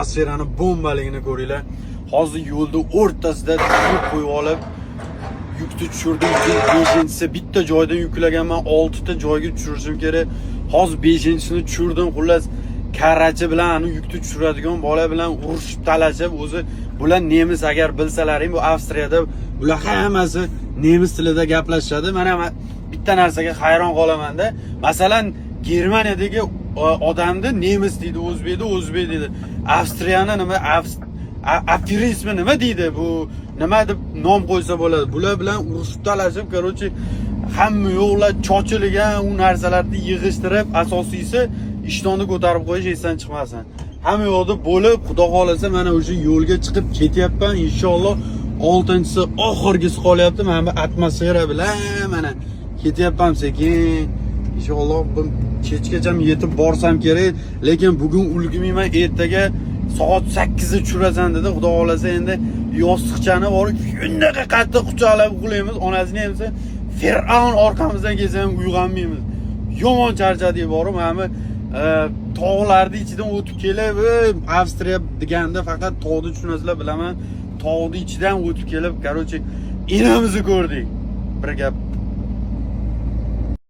Atmosferani bombaligini ko'ringlar. Hozir yo'lda o'rtasida yuk qo'yib olib, yukni tushirdim. Beshinchisi bitta joydan yuklaganman, oltita joyga tushirishim kerak. Hozir beshinchisini tushirdim. Xullas, karrachi bilan ani yukni tushiradigan bola bilan urushib talashib, o'zi bular nemis, agar bilsalaring, bu Avstriyada bular hammasi nemis tilida gaplashishadi. Mana bitta narsaga hayron qolamanda. Masalan, Germaniyadagi odamni nemis deydi, o'zbekni o'zbek deydi. Avstriyani nima aferizmi nima deydi, bu nima deb nom qo'ysa bo'ladi? Bular bilan urushib talashib, короче, hamma yo'qlar chochilgan, u narsalarni yig'ishtirib, asosiysi ishtonni ko'tarib qo'yish esdan chiqmasin. Hamma yoqda bo'lib, xudo xohlasa, mana o'sha yo'lga chiqib ketyapman. Inshaalloh, oltinchisi, oxirgisi qolyapti. Mana bu atmosfera bilan mana ketyapman sekin. Inshaalloh, bu kechgacha yetib borsam kerak, lekin bugun ulgurmayman. Ertaga soat 8 da tushirasan dedi. Xudo xohlasa, endi yostiqchani borib shundaqa qattiq quchoqlab uxlaymiz. Onasini emsa, Fir'avn orqamizdan kelsa ham uyg'onmaymiz. Yomon charchadik borib, mana bu tog'larni ichidan o'tib kelib, ey, Avstriya deganda faqat tog'ni tushunasizlar, bilaman. Tog'ni ichidan o'tib kelib, короче, enamizni ko'rdik. Bir gap.